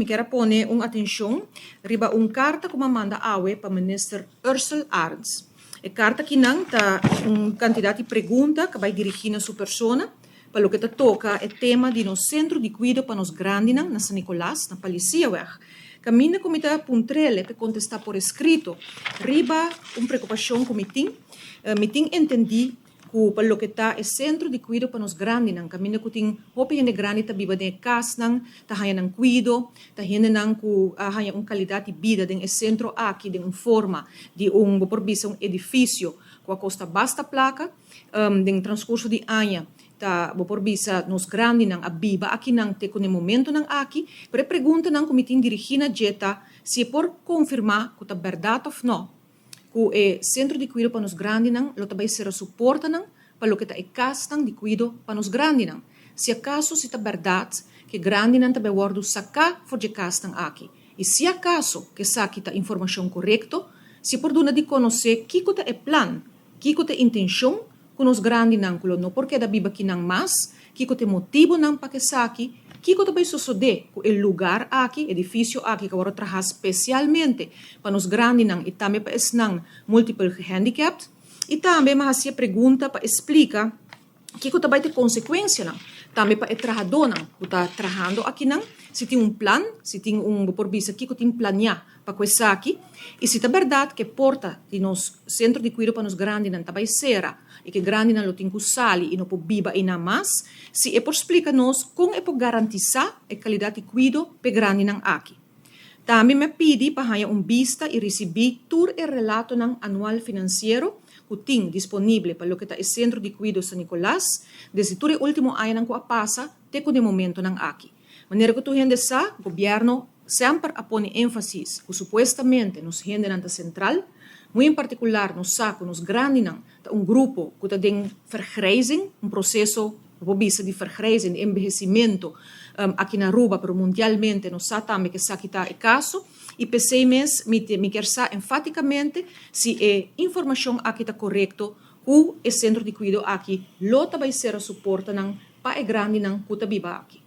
Mi kier a pone un atencion riba un carta cu mi a manda awe pa Minister Ursell Arends. E carta akinan ta un cantidad di pregunta cu a bay dirigi na su persona pa loke ta toca e tema di nos Centro di Cuido pa nos Grandinan na San Nicolas, na Palisiaweg. Caminda cu mi ta puntrele p'e contesta por escrito riba un preocupacion cu mi tin. Mi tin entendi ku pa loke ta e sentro di kuido pa nos grandinan, kaminda ku tin hopi hende grandi ta biba den e kasnan, ta haña nan kuido, ta hendenan ku a haña un kalidat di bida den e sentro aki den un forma di un, bo por bisa un edifisio ku a kosta basta plaka. Den transkurso di aña ta, bo por bisa, nos grandinan a biba akinan te ku na e momentonan aki. Pero e preguntanan ku mi tin dirigí na dje ta si e por konfirmá ku ta bèrdat òf nò ku e Sentro di Kuido pa nos Grandinan lo ta bai sera su portanan pa loke ta e kasnan di kuido pa nos grandinan. Si akaso si ta bèrdat ku e grandinan ta bai wòrdu saká for dje kasnan aki i si akaso ku esaki ta informashon korekto, si por duna di konosé kiko ta e plan, kiko ta e intenshon ku nos grandinan ku lo no por keda biba kinan mas, kiko ta e motibunan pa esaki, kiko ta bai sosodé ku e lugar aki, edifisio aki ku a wòrdu traha spesialmente pa nos grandinan i tambe pa esnan multiple gehandicapt. I tambe mi a hasi e pregunta pa e splika kiko ta bai ta e konsekuensianan tambe pa e trahadónan ku ta trahando akinan, si tin un plan, si tin un, bo por bisa kiko tin planiá pa ku esaki, i si ta bèrdat ku e porta di nos sentro di kuido pa nos grandinan ta bai sera i ku e grandinan lo tin ku sali i no por biba einan mas, si e por splika nos kon e por garantisá e kalidat di kuido pa e grandinan aki. Tambe mi a pidi pa haña un bista i risibí tur e relatonan anual finansiero ku tin disponible pa loke ta e Sentro di Kuido San Nicolas desde tur e último añanan ku a pasa te ku den momentonan aki. Manera ku tur hende sa, gobièrnu semper a pone énfasis ku supuestamente nos hendenan ta sentral. Muy en partikular nos sa ku nos grandinan ta un grupo ku ta den vergrijzing, un proseso, bo por bisa, di vergrijzing, di enbehesimentu aki na Aruba, pero mundialmente nos sa tambe ku esaki ta e kaso. I p'esei mes mi mi kier sa enfátikamente si e informashon aki ta korekto ku e sentro di kuido aki lo ta bai sera su portanan pa e grandinan ku ta biba aki.